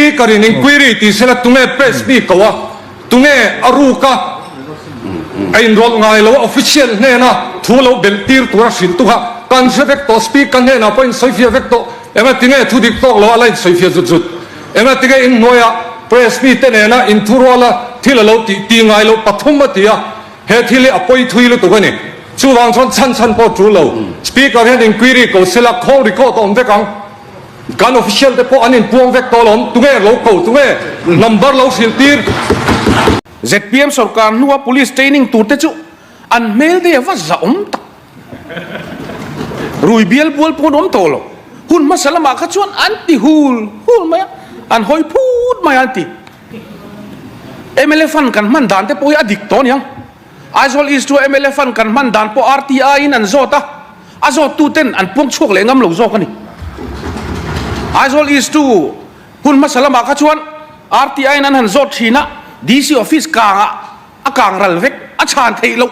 Speaker in inquiry ti sela tunge press mi ko a, tunge a ruk a, a inrawlh ngai lo a, official hnena thu lo belh tir tura hrilh tu kha kan hre vek tawh, Speaker hnenah pawh insawifiah vek tawh, enga tinge thu dik tawk lo a la insawifiah zut zut, enga tinge inhnuaia press mi te nena inthuruala thil a lo tih ti ngai lo pathum a ti a, he thil hi a pawi thui lutuk a ni. Chuvang chuan chhan chhan pawh tul lo, Speaker hian inquiry ko sela call record a awm vek ang. Kan official te pawh an inpuang vek tawh alawm, tunge lo ko, tunge number lo hrilh tir. Zpm sorkar hnua police training tur te chu an hmel te a va zahawm tak. Rui bial bual pawh an awm tawh lo. Hun hmasa lamah kha chuan an ti hul hul mai a, an hawi phut mai a an ti. Mla fund kan hman dan te pawh hi a dik tawh aniang. Aizawl East chu mla fund kan hman dan pawh RTI in an zawt a. A zawttu ten an puang chhuak leh ngam lo zawk a ni. Aizawl East chu hun hmasa lamah kha chuan RTI in an han zawt thin a, DC office kangah a kang ral vek, a chhan theih loh.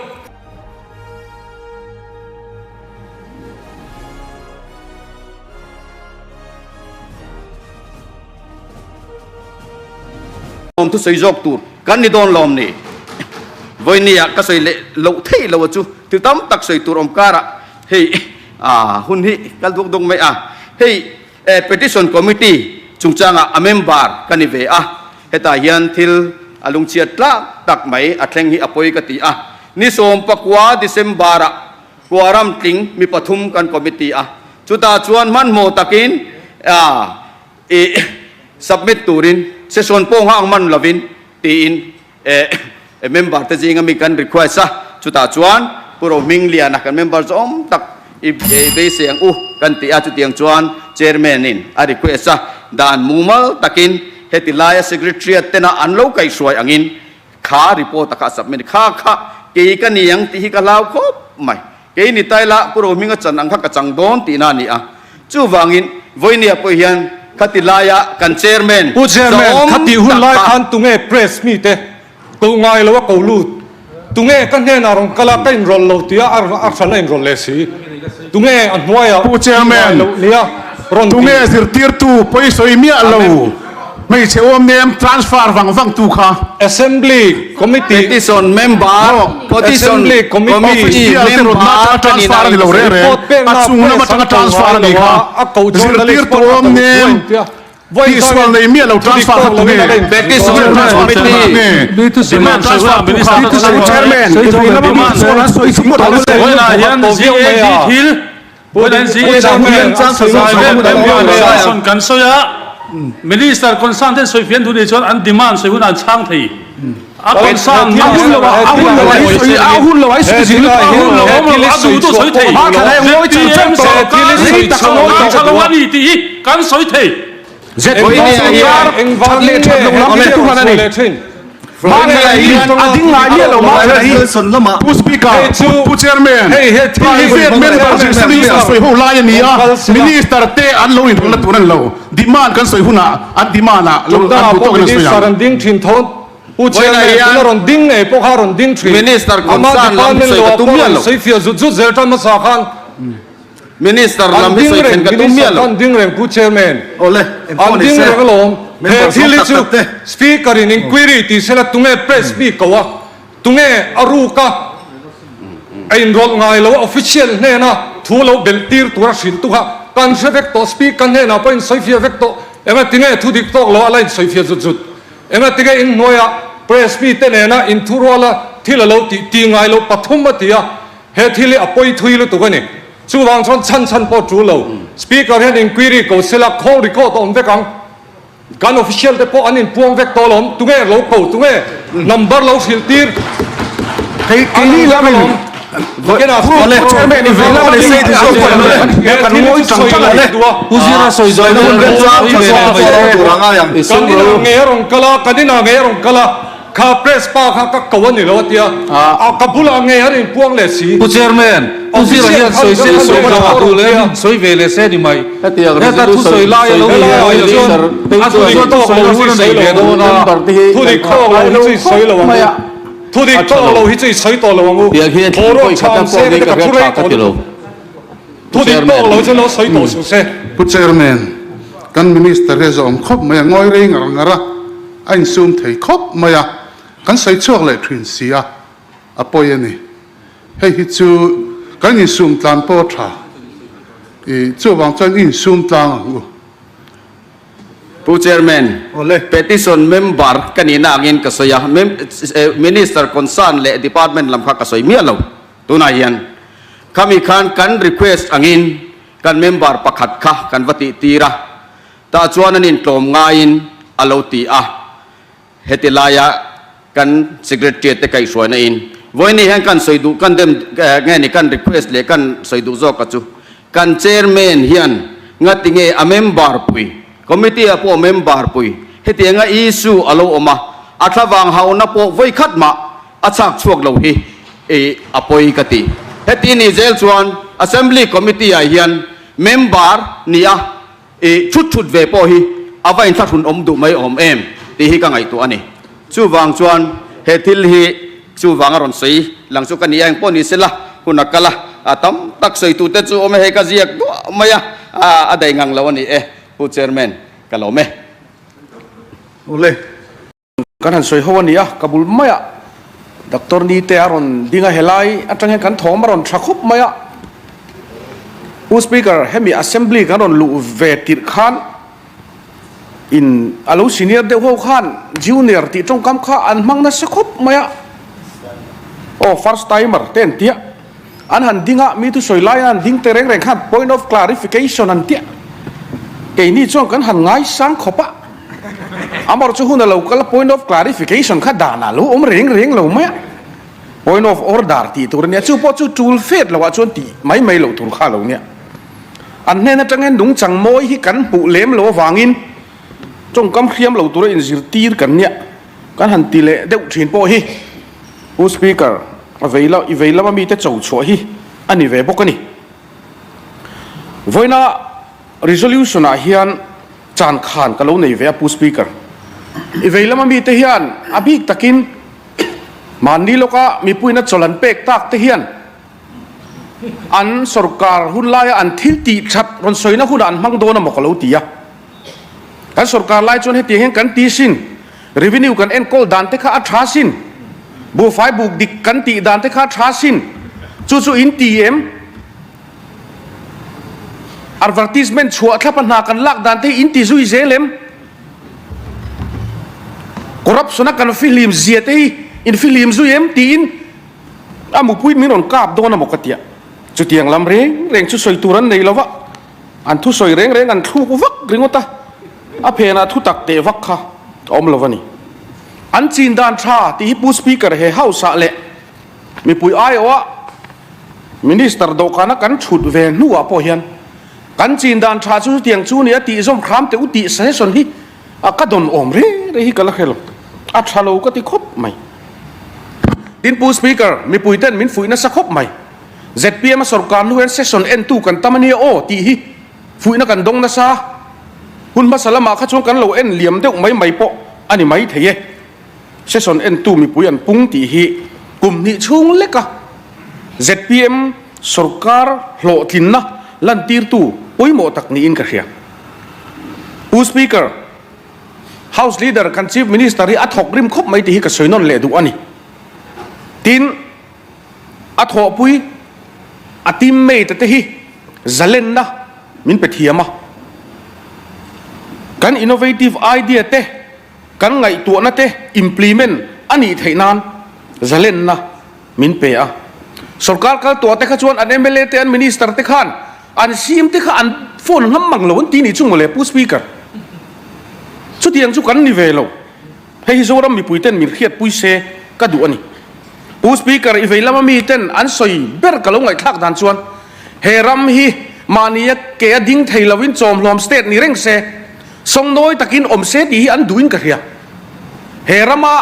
Awm thusawi zawk tur kan ni dawn lawm ni? Vawinia ka sawi leh loh theih lo a chu thil tam tak sawi tur awm karah hei a hun hi kal duak duak mai a. Hei Petition Committee chungchangah a member ka ni ve a, hetah hian thil a lungchhiat tlak tak mai a thleng hi a pawi ka ti a. Ni 19 December-ah Kuaram tling mi pathum kan committee a, chutah chuan hmanhmawh takin i submit turin session pawh nghak man lovin tiin member te zinga mi kan request a, chutah chuan Pu Rohmingliana kan member zawm tak i beisei ang u kan ti a, chutiang chuan chairman in a request a, dan mumal takin heti laia secretariat tena an lo kaihhruai angin Kha report a kha a submit kha kha kei ka ni ang tih hi ka hlau khawp mai. Kei ni tai la Pu Rohminga chan ang kha ka chang dawn tihna a ni a. Chuvangin Vawinia pawh hian khati laia kan chairman Pu Chairman, zawm khati hun tak lai kha. khan tunge press mite ko ngai lo a ko lut? Tunge ka hnenah rawn kal a ka inrawlh lo tia a a hran a inrawlh leh si? Tunge a hnuaiah Pu tih ngai Chairman, loh nia rawn ti? tunge zirtirtu pawisawi miah lo? Amen. Hmeichhe awm nem transfer vang vang tu kha. Assembly Committee Petition member, Petition Assembly Committee Committee Official te rawn member atanga ka ni transfer a ni lo reng reng. Report pekna A chung lam press atanga an ko transfer a ngai ni lo kha. a, a ko journalist Zirtirtu pawn a awm ko nem thuai tia. tihsual nei miah lo Thudik transfer tawk kha lovin tunge? a la inchhir Petition dawn. Transfer tu kha Committee tunge? Demand transfer tu kha? Chairman, Vawiinah hian GAD thil Vawiinah hian GAD kan sawi a, Minister concern ten sawi fian thu nih chuan an demand sawi hunah an chhang thei. A concern a hun lo a hun lo a sawi a hun lo a sawi zin a hun lo awm lo a duh duh sawi thei. ZPM sorkar hi sorkar tha lo a ni tih hi kan sawi thei. ZPM sorkar that leh that loh lam hi thuhran a ni. A ding ngai miah lo mahse hi Pu Speaker, Pu Chairman, private member minister sawi ho lai a ni a, minister te an lo inrawlhna tur a ni lo, demand kan sawi hunah an demand ah lo an duh tawkin an sawi ang. An ding thin tho, Pu Chairman tuna rawn ding ngei pawh kha a rawn ding thin, Minister ama concern lam department sawi ka loah tum pawh miah rawn lo. sawi fiah zut zut zel tan hmasa khan. Minister lam An hi ding sawi thlen reng, ka tum Minister miah lo. kha an ding reng Pu Chairman. Awle, engpawh An ni ding se, reng alawm. He member thil zawng hi tak chu tak te. Speaker in inquiry tih sela tunge press mi ko a, tunge a ruk a, a inrawlh ngai lo a, official hnena thu lo belh tir tura hrilh tu kha kan hre vek tawh, Speaker hnenah pawh insawi fiah vek tawh. Enga tinge thu dik tawk lo a la insawi fiah zut zut. Enga tinge inhnuaia press mi te nena inthuruala thil a lo tih ti ngai lo pathum a ti a, He thil hi a pawi thui lutuk a ni. Chuvang chuan chhan chhan pawh tul lo. Speaker hian inquiry ko sela call record a awm vek ang. Kan official te pawh an inpuang vek tawh alawm. Tunge lo ko, tunge number lo hrilh tir an awm vek alawm. Kenah Speaker he thil hi chu sawi lo hi duh a. Kan inah ngei a rawn kal a, kan inah ngei a rawn kal a. Kha press pa kha ka ko a ni lo a tia, a ka bulah ngei an inpuang leh si. Pu Chairman, Pu Zira hian sawi se sawi zawng a duh leh a, sawi ve leh se ni mai. Heta thu sawi lai a lo ni a chuan a thu dik tawk lo hi chu i sawi lo ang u. Thu dik tawk lo hi chu i sawi lo ang u. Thu dik tawk lo hi chu i sawi tawh lo ang u. Boruak chham se ka ti ka thu rei tawh lutuk. Thu dik tawk lo chu lo sawi tawh suh se. Pu Chairman. Kan Minister hi a zawm khawp mai a, ngawi rei ngar ngar a, a insum thei khawp mai a, kan sawi chhuak leh thin si a, a pawi a ni. Hei hi chu kan insum tlan pawh a tha, i chuvang chuan i insum tlang ang u. Pu Chairman, petition member ka nihna angin ka sawi a, Minister concern leh department lam kha ka sawi miah lo. Tunah hian khami khan kan request angin kan member pakhat kha kan va tih tir a, tah chuan an intlawm ngaiin a lo ti a, heti laia kan secretariat te kaihhruaina in vawiin hian kan sawi duh kan dem nge ni kan request leh kan sawi duh zawk a chu kan chairman hian ngati nge a member pui committee ah pawh member pui hetianga issue a lo awm a a thlavang hauna pawh vawi khat mah a chhak chhuak lo hi i a pawi ka ti. Heti ni zel chuan Assembly Committee ah hian member ni a i thut thut ve pawh hi a va inthlahrun awm duh mai awm em tih hi ka ngaihtuah a ni. Chuvang chuan he thil hi chuvang a rawn sawi lang chu ka ni a, engpawh ni sela hun a kal a, a tam tak sawitute chu awm e, hei ka ziak duah mai a, a daih ngang lo a ni e, Pu Chairman, ka lawm e. Awle. Kan han sawi ho a ni a, ka bul maiah Doctor Nite a rawn ding a, helai atang hian kan thawm a rawn tha khup mai a. Pu Speaker, hemi Assembly kan rawn luh ve tirh khan in a lo senior deuh ho khan junior tih tawngkam kha an hmang nasa khawp mai a. Aw, first timer te an tia. An han ding a, mi thusawi laia an ding te reng reng khan point of clarification an tia. Keini chuan kan han ngaisang khawp a. Amor chu hun a lo kal a, point of clarification kha danah lo awm reng reng lo mai a. Point of order tih tur a nia, chu pawh chu tul fet loah chuan tih mai mai loh tur kha a lo nia. An hnen atang hian nungchang mawi hi kan hmuh lem lo avangin tawngkam hriam lo tura inzirtir kan nia. Kan han ti leh deuh thin pawh hi Pu Speaker, a vei la, i vei lama mite cho chhuah hi a ni ve bawk a ni. Vawiina resolution ah hian chan khan ka lo nei ve a Pu Speaker. I vei lama mite hian a bik takin mahni lawka mipuiin a chawl an pek tak te hian an sorkar hun laia an thil tih that rawn sawina hunah an hmang dawn a maw ka lo ti a. Kan sorkar lai chuan hetiang hian kan ti sin, revenue kan enkawl dan te kha a tha sin, buhfai buk dik kan tih dan te kha a tha sin, chu chu in ti em? Advertisement chhuah thlap a hna kan lak dan te hi in ti zui zel em? Corruption a kan fihlim zia te hi in fihlim zui em? Tiin a mupui min rawn kap dawn a maw ka tia. Chutiang lam reng reng chu sawi tur an nei lo va. An thusawi reng reng an thluk vak ringawt a, a phenah thu tak teh vak kha a awm lo a ni. An chin dan tha tih hi Pu Speaker he House ah leh mipui aiawha Minister dawhkana kan thut ve hnuah pawh hian kan chin dan tha chu chutiang chu ni a tih zawm hram teh u tih suggestion hi a ka dawn awm reng reng hi ka la hre lo. A tha lo ka ti khawp mai. Tin Pu Speaker, mipui ten min fuih nasa khawp mai. Zpm a sorkar hnu hian session entu kan tam ania aw tih hi fuihna kan dawng nasa. Hun hmasa lamah kha chuan kan lo en liam deuh mai mai pawh a ni mai thei e. Session entu mipui an pung tih hi kum hnih chhung leka zpm sorkar hlawhtlinna lantirtu pawimawh tak niin ka hria. Pu Speaker, House Leader kan Chief Minister hi a thawk rim khawp mai tih hi ka sawi nawn leh duh a ni. Tin, A thawhpui, a teammate te hi zalenna min pe thiam a. Kan innovative idea te, kan ngaihtuahna te implement a nih theih nan zalenna min pe a. Sorkar kal tuah te kha chuan an mla te, an minister te khan an CM te kha an phone ngam mang lo an ti nih chu mawle Pu Speaker. Chutiang chu kan ni ve lo. Hei hi Zoram mipui ten min hriatpui se ka duh a ni. Pu Speaker, i vei lama mi ten an sawi ber ka lo ngaihthlak dan chuan he ram hi mahni a ke a ding thei lovin chawmhlawm state ni reng se, sawngnawi takin awm se tih hi an duhin ka hria. He rama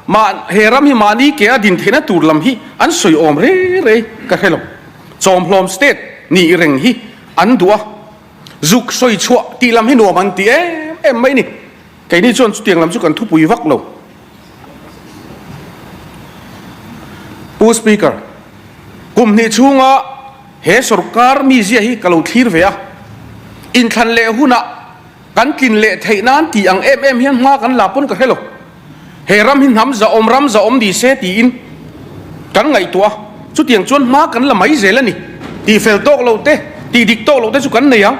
mah he ram hi mahni ke a din theihna tur lam hi an sawi awm rei rei ka hre lo. Chawmhlawm state nih reng hi an duh a, zuk sawi chhuah tih lam hi nuam an ti em em mai ni. Keini chuan chutiang lam chu kan thupui vak lo. Pu Speaker, kum hnih chhunga he sorkar mizia hi ka lo thlir ve a, inthlan leh hunah Kan tlin leh theih nan tih ang em em hian hma kan la pawn ka hre lo. He ram hi hnam zahawm ram zahawm ni se tiin kan ngaihtuah a, chutiang chuan hma kan la mai zel a ni. Tih fel tawk lo te, tih dik tawk lo te chu kan nei ang.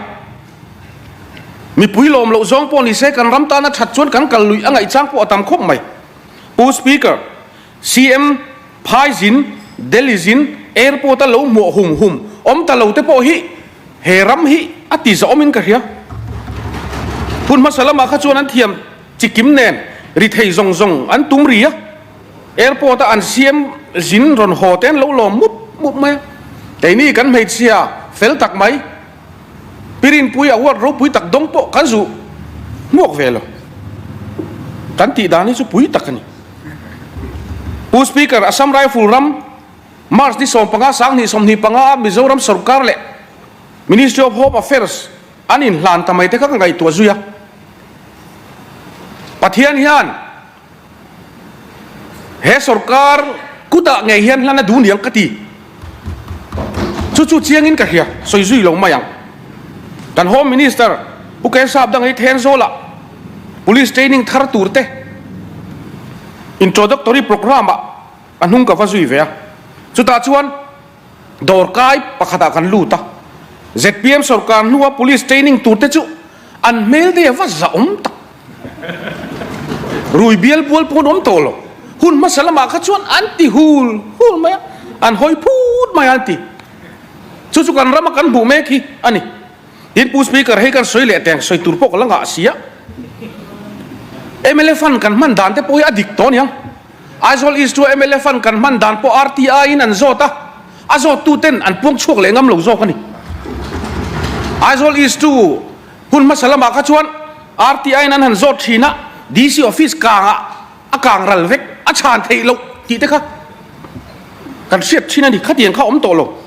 Mipui lawm loh zawng pawh ni se kan ram tana that chuan kan kal luih a ngaihchang pawh a tam khawp mai. Pu Speaker, CM Phai zin, Delhi zin, airport a lo hmuah hum hum awm ta lo te pawh hi he ram hi a ti zahawmin ka hria. Hun hmasa lamah kha chuan an thiam chikim nen ri thei zawng zawng an tum ri a, airport a an CM zin rawn haw te an lo lawm mup mup mai a. Keini kan hmeichhia fel tak mai. Pi Rinpui award ropui tak dawng pawh kan zu hmuak ve lo. Kan tih dan hi chu pui tak a ni. Pu Speaker, Assam Rifle ram March ni 15 2025 a Mizoram sorkar leh Ministry of Home Affairs an inhlan ta mai te kha ka ngaihtuah zui a. Pathian hian He sorkar kutah ngei hian hlan a duh niang ka ti. Chu chu chiangin ka hria, sawi zui lo mai ang. Kan Home Minister Pu Kensap dang hi Thenzawlah Police training thar tur te introductory programme ah a hnung ka va zui ve a. Chutah chuan dawr kai pakhatah kan lut a. Zpm sorkar hnua Police training tur te chu an hmel te a va zahawm tak. Rui bial bual pawh an awm tawh lo. Hun hmasa lamah kha chuan an ti hul hul mai a, an hawi phut mai a an ti. Chu chu kan rama kan hmuh mek hi a ni. Tin Pu Speaker hei kan sawi leh teng sawi tur pawh ka la ngah si a. Mla fund kan hman dan te pawh hi a dik tawh aniang. Aizawl East chu mla fund kan hman dan pawh RTI in an zawt a, a zawt tu ten an puang chhuak leh ngam lo zawk a ni. Aizawl East chu Hun hmasa lamah kha chuan RTI in an han zawt thin a, DC office kangah a kang ral vek, a chhan theih loh tih te kha kan hriat thin a ni, khatiang kha awm tawh lo.